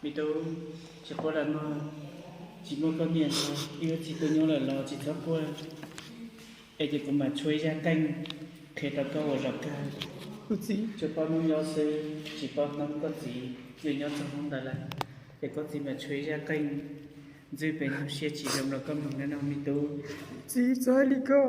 Me tub, tsis quaj lawm mog, tsis muaj koj niam los, wb txiv tuaj nyob lawm los tsis txhob quaj. Es ces kuv mam tshuav ib zaj qeej qhia rau koj ua zaum kawg. Kuv txiv, tsuas paub hnub nyob xwb tsis paub hnub koj txiv yuav nyob txog hnub ntawd lawm. Ces koj txiv mam tshuav ib zaj qeej ntxwg pes nyuag siab tsis zoo rau koj mloog nawb me tub. Txiv, txhob hais li ko.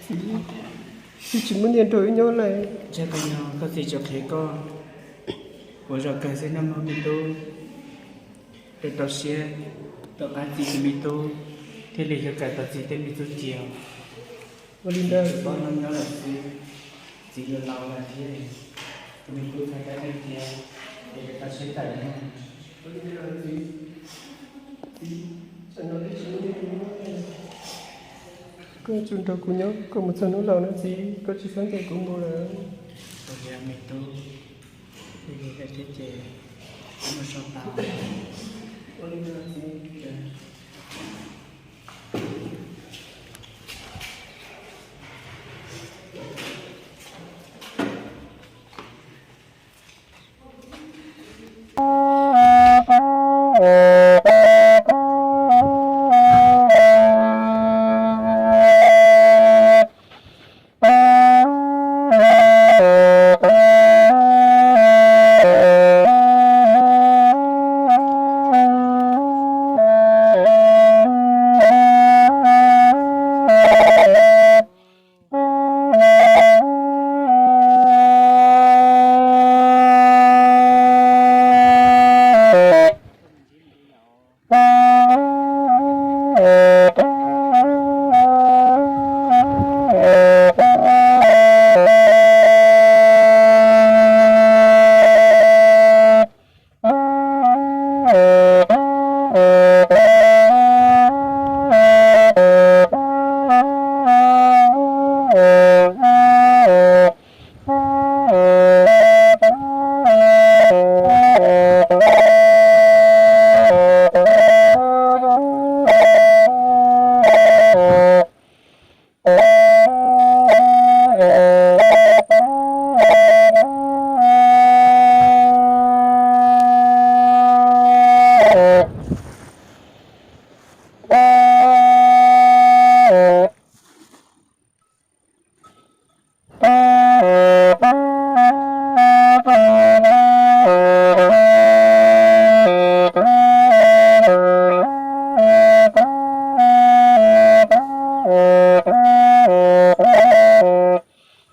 Txiv, wb tsis muaj niam nrog wb nyob lawm. Ntshai koj nyob koj txiv tsis qhia koj. Ua zaum kawg xwb nawb mog me tub. Rau rau siab, tom qab txiv tus me tub thiaj li yuav kawm tau txiv tej me txuj ci. Ua li ntawd txiv, nyob lawm xwb, txiv yuav laus lawm thiab. Tus me tub txhob kab qeej cia, es rau rau siab tawm nawb. Ua li ntawd txiv, txiv, tsam no twb tsis muaj neeg nyob lawm. Koj yuav tsum nrog kuv nyob kom mus txog hnub laus nawb txiv, koj tsis txhob ncaim kuv mus lawm. Ua li me tub, yog li lawm thiab ces wb mus so tau. Ua li ntawd txiv.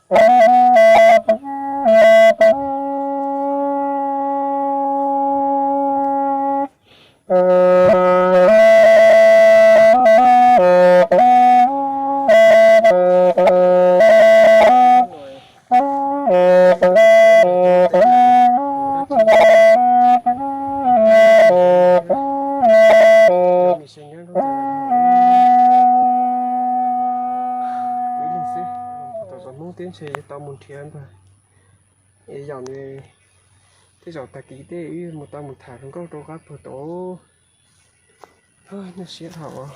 Ib leeg xwb, tom zos Hmoob teb ntshe yuav tau mus nrhiav ntag. Es zaum no tej zaum tag kis tej wb mus tau mus tham hluas nkauj rau qab puag tod. Nyuaj siab dhau.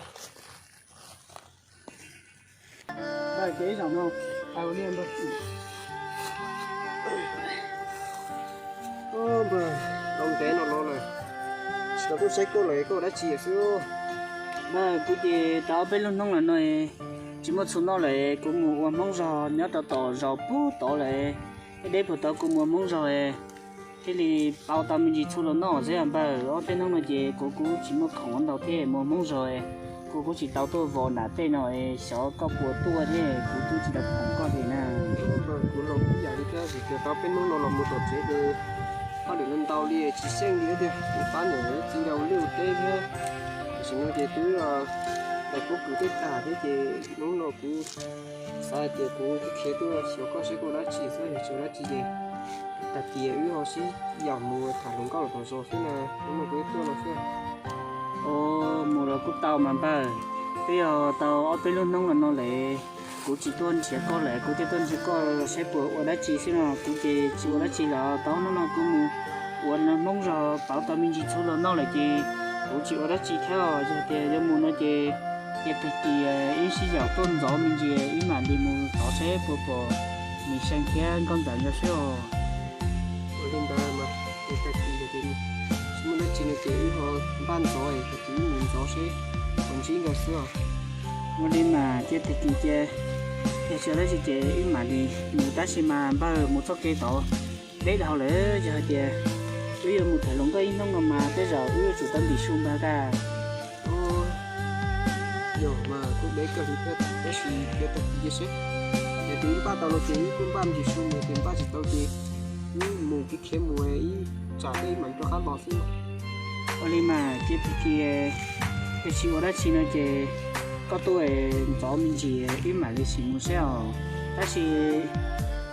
Ntev no los lawm, tsis tau tuaj saib koj lawm, koj ua dab tsi xwb? Kuv ces tau ob peb lub hnub lawm no tsis muaj txhuv noj lawm, kuv mus ua Hmoob zog nyob rau tom zos puag tod lawm. Deb deb puag tod kuv mus ua Hmoob zog thiaj li pauv tau me ntsis txhuv los noj xwb npawg. Ob peb hnub no ces kuv kuj tsis muaj khoom ntau thiab, mus ua Hmoob zog kuv kuj tsis tau tuaj vos nram tej no, xyov koj puas tuaj thiab kuv twb tsis tau khoom koj li na. Kuv los ib yam li thiab, vim tias tau peb hnub no los mus tom tsev ces hauj lwm ntau li tsis xyeej li tiag, kuv pab niam txiv nkawd ua liaj ua teb thiab. Tam sim no ces twb daim pob kws twb tag thiab ces hnub no kuv xav hais tias kuv khiav tuaj xyuas koj seb koj ua dab tsi xwb, yog tsis ua dab tsi ces tag kis wb ho sib yaum mus tham hluas nkauj los tom zos xwb na, hnub no kuv tuaj no xwb. Mus los kuj tau mas npawg, twb yog tau ob peb lub hnub los no lawm kuv tsis tuaj nrhiav koj lawm, kuv thiaj tuaj nrhiav koj saib puas ua dab tsi xwb no, kuv ces tsis ua dab tsi los tau hnub no kuv mus ua Hmoob zog pauv tau me ntsis txhuv los noj lawm ces kuv tsis ua dab tsi thiab, yog tias yuav mus no ces cia tag kis wb sib yaum tuaj ntxov me ntsis wb mam li mus tod seb puas pom Mim Seej thiab Nkauj Ntxawm nkawd seb os. Ua li ntawd mas, tag kis tsis muaj dab tsi no ces wb ho npaj ntxov, tag kis wb mus ntxov seb puas ntsib nkawd xwb os. Ua li mas cia tag kis cia, yog tsis ua dab tsi ces wb mam li mus, tab sis mas npawg mus txoj kev tod deb dhau lawm, yog hais tias wb yuav mus tham hluas nkauj ib hnub no mas tej zaum wb yuav tsum tau ntim su npawg thiab. Yog mas kuj deb kawg li thiab, tab sis cia tag kis cia seb, yog tias wb npaj tau no ces wb kuj npaj ntim su mus, yog tias npaj tsis tau ces wb mus kev khiav mus ib tsam thiab wb mam rov qab los xwb. Ua li mas cia tag kis, yog tsis ua dab tsi no ces koj tuaj ntxov me ntsis wb mam li sim mus seb os. Tab sis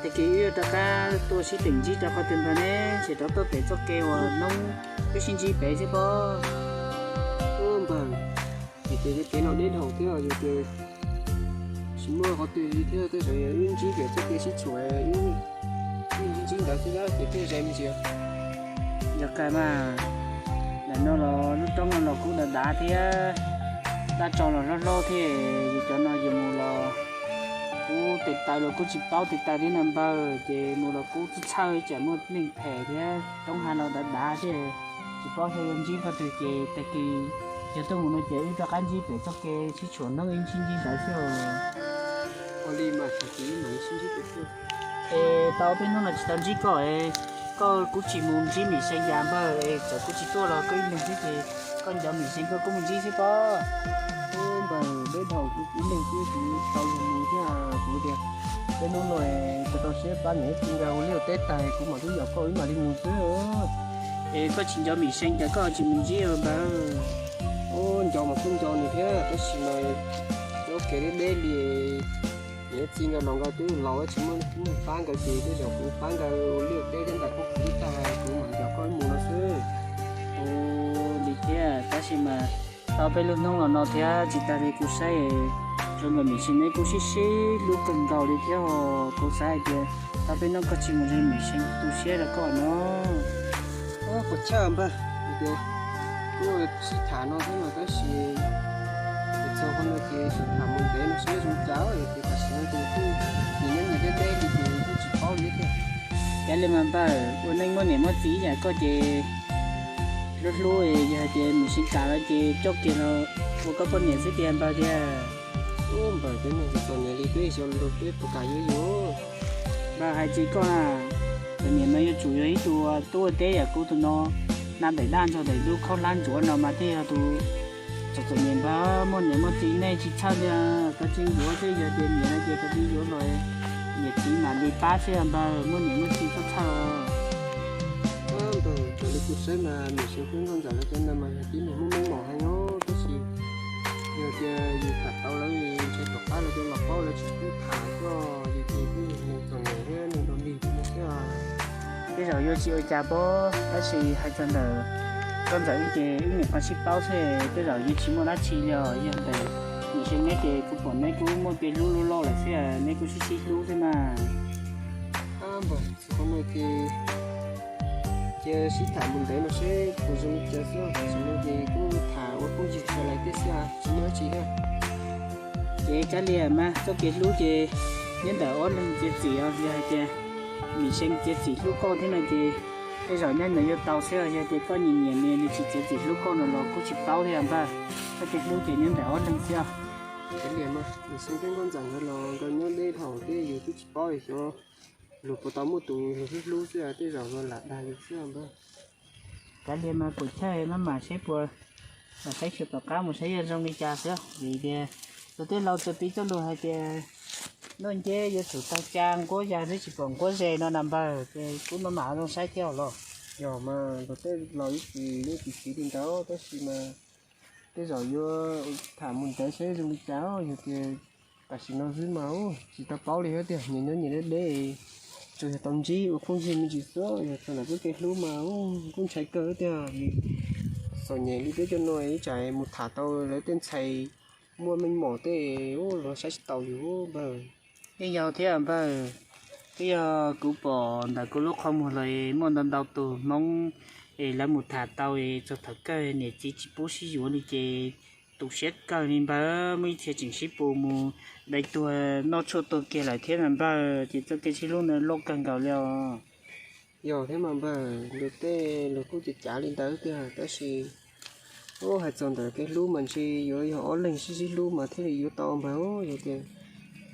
tag kis wb yuav rov qab tuaj sib teem ntsib rau qhov twg npawg ne, ces rov tuaj pem txoj kev uas hnub wb sib ntsib pem xwb pob. Ub npawg, vim tias kev no deb dhau thiab yog tias tsis muaj qhov twg li thiab, tej zaum yog wb ntsib pem txoj kev sib tshuam, wb ntsib ntsib ntawd xwb ces thiaj ze me ntsis. Yog kawg mas, ntawm no los lub roob no los kuj dav dav thiab, dab tso los hlob hlob thiab, yus cov no yus mus los kuj tes taw los kuj tsis paub tes taw thiab na npawg, ces mus los kuj txhawj txhawj tsam muaj neeg phem thiab, roob hav los dav dav thiab, tsis paub xyov yuav ntsib qhov twg ces tag kis yog tuaj mus no ces wb rov qab ntsib pem txoj kev sib tshuam hnub wb sib ntsib ntawd xwb. Ua li mas tag kis wb mam sib ntsib pem xwb. Es tau peb hnub no tsis tau ntsib koj, koj kuj tsis mus ntsib Mim Seej cas npawg, es txawm kuj tsis tuaj los koj ib leeg xwb ces koj nco Mim Seej koj kuj mus ntsib xwb pob. Ub npawg, deb dhau kuv ib leeg xwb kuv tau luag mus thiab kuv tias peb hnub no kuv tau siab pab niam txiv nkawd ua liaj ua teb tag kuv mam tuaj yaum koj wb mam li mus xwb. Es koj tsis nco Mim Seej cas koj tsis mus ntsib npawg? Ub nco mas kuj nco nws thiab tab sis mas ua kev deb deb li, niam txiv nkawd los nkawd twb laus tsis muaj neeg pab nkawd ces tej zaum kuv pab nkawd ua liaj ua teb thiab ntais pob kws tag kuv mam yaum koj wb mus no xwb. Ua li thiab tab sis mas tau peb lub hnub los no thiab tsis tas li kuv saib zoo nkaus Mim Seej neb kuj sib sib hlub kawg nkaus li thiab os. Kuv xav hais tias tau peb hnub koj tsis mus ntsib Mim Seej tu siab rau koj no. Puas chawj npawg, kuv sib tham no thiab mas tab sis txog qhov no ces sib tham mus ntev no seb zoo cas, ces tam sim no ces kuj nyias nyob nyias deb deb li ces kuj tsis paub li thiab. Cas li mas npawg, ua neej muaj niam muaj txiv yam koj ces hlub hlub, yog hais tias Mim Seej kam los ces coj kiag los ua koj poj niam xwb tiag npawg tiag. Ub npawg, peb neeg txom nyem li peb xyov luag peb puas kam yuav yus. Npawg hais tsis koj na, txom nyem mas yuav tsum yog ib tug tub ua teb yam kuv tus no, hnav daim daj ntxog daim dub khaub hlab ntsuav no mas thiaj yog tus txom txom nyem npawg, muaj niam muaj txiv nej tsis txhawj li, kav tsij yuav xwb, yog tias nyiam no ces kav tsij yuav los. Niam txiv mam li pab xwb npawg, muaj niam muaj txiv txhob txhawj. Npawg, raws li kuv saib mas niam Xeev Kub nkauj ntxawm lawv cov ntawd mas yog tib neeg muaj meej mom heev os, tab sis yog tias yus tham tau lawv ntshe tom qab lawv cov los paub lawv tsis pub tham koj, yus ces kuj yog neeg txom nyem thiab neeg dog dig thiab. Tej zaum yuav tsis ua cas pob, tab sis hais txog ntawm koj ntxawm wb ces wb niam qhov sib paub xwb, tej zaum yeej tsis muaj dab tsi li os. Yog ntawm niam Xeev neb ces kuv pom neb kuj muaj kev hlub loj loj lawm xwb, neb kuj sib sib hlub xwb mas. Ab, npawg, txog qhov no ces cia sib tham mus ntev no seb puas zoo li cas xwb, tam sim no ces kuj tham ua phooj ywg sawv daws tej xwb, tsis muaj dab tsi thiab. Ces kav liam mas, txoj kev hlub ces nyob ntawm ob leeg txiav txim os. Yog hais tias niam Xeev txiav txim hlub koj thiab no ces tej zaum nyob ntawd yuav tau xwb. Yog tias koj nyiam nyiam nws, nws tsis txiav txim hlub koj no los kuj tsis paub thiab npawg. Txoj kev hlub ces nyob ntawm ob leeg xwb os. Kav liam mas, niam Xeev thiab nkauj ntxawm nkawd los nkawd nyob deb thaum thiab yus twb tsis paub xyov luag puas tau muaj tus luag hlub hlub xwb, tej zaum luag lam dag yus xwb npawg. Kav liam mas, puas chawj maj mam seb puas, saib xyuas tom qab mus saib yuav zoo li cas xwb. Vim tias luag tej laus txawm piv txoj lus hais tias noj nceb yuav tsum tag ca nquab ya xwb tsis pom nquab ze no na npawg, ces kuj maj mam zoo saib thiab los. Yog mas, luag tej laus ib txwm yeej tsis piv li ntawd tab sis mas tej zaum yuav tham mus ntev saib zoo li cas. Yog tias tam sim no xwb mas tsis tau paub li thiab tiag, nyias nyob nyias deb deb, tsuas yog tau ntsib ua phooj ywg me ntsis xwb. Yog txog ntawm kuj kev hlub mas kuj ntshai kawg tiag, txom nyem li peb cov no ib tsam mus tham tau lawv tej ntxhais muaj meej mom tej, luag saib tsis taus yus npawg. Yeej yog thiab npawg, twb yog kuv pom ntawm kuv lub qhov muag los muaj ntau ntau tus Hmoob es lawv mus tham tau es txog thaum kawg niam txiv tsis pub sib yuav li ces tu siab kawg li npawg, muaj ib txhia tseem sib pus mus dai tuag noj tshuaj tuag kiag lawm thiab na npawg, ces txoj kev sib hlub ntawd loj kawg nkaus li os. Yog thiab mas npawg, luag tej luag kuj cav cav li ntawd tiag tab sis, ub, hais txog ntawm kev hlub mas ntshe yuav yog ob leeg sib sib hlub mas thiaj li yuav tau npawg. Yog tias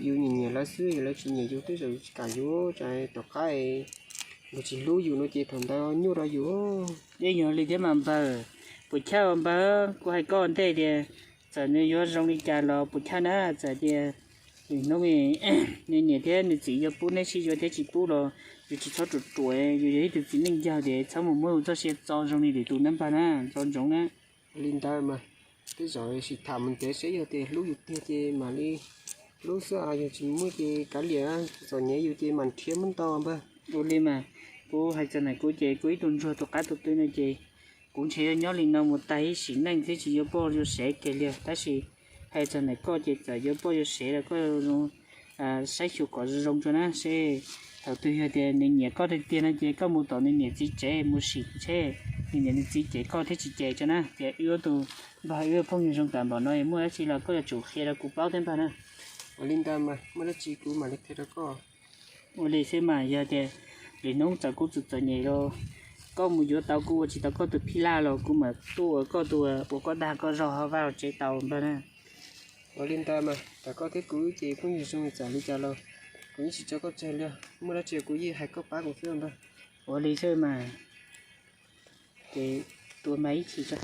yus nyiam nyiam lawv xwb, yog lawv tsis nyiam yus tej zaum yus tsis kam yuav, tsam tom qab luag tsis hlub yus no ces thaum ntawd nyuaj rau yus. Yeej yog li thiab mas npawg, puas chawj npawg, kuv hais koj ua ntej tias txawm nws yuav zoo li cas los puas chawj na, txawm tias lwm hnub nws niam thiab nws txiv yuav pub neb sib yuav thiab tsis pub los yus tsis txhob ruam ruam, yus yog ib tug txiv neej yawg ces txhob mus muab yus txoj sia txo zoo li lwm tus na npawg na, txo ntsoov na. Li ntawd mas, tej zaum sim tham mus ntev seb yog tias hlub yus tiag ces mam li hlub xwb, yog tsis muaj ces kav liam, txom nyem yus ces mam nrhiav muab ntau npawg. Ua li mas, kuv hais txog ntawm kuv ces kuv ib tug ntsuag tus qab tus twg no ces kuv ntshe yuav nyob li no mus tag ib sim neej thiab tsis yuav poj yuav sev kiag li. Tab sis hais txog ntawm koj ces txawm yuav poj yuav sev los koj saib xyuas kom zoo zoo tso na seb thaum twg yog tias nws nyiam koj tiag tiag no ces koj mus tom nws niam txiv tsev mus sim seb nws niam nws txiv cem koj thiab tsis cem tso na. Ces wb ob tug npawg wb phooj ywg zoo tam npaum no, muaj dab tsi los koj yuav tsum qhia rau kuv paub thiab npawg na. Ua li ntawd mas, muaj dab tsi kuv mam li qhia rau koj. Ua li xwb mas, yog tias lwm hnub txawm kuv txom txom nyem los koj mus yuav tau kuv ua tsis tau koj tus phij laj los kuv mam tuaj ua koj tus, ua koj dag koj zog ho vaj tsev tau npawg na. Ua li ntawd mas, tam koj thiab kuv ces phooj ywg zoo li cas li cas los kuv yeej tsis tso koj tseg li, muaj dab tsi kuv yeej hais koj pab kuv xwb npawg. Ua li xwb mas, ces tua mas ib chim tso.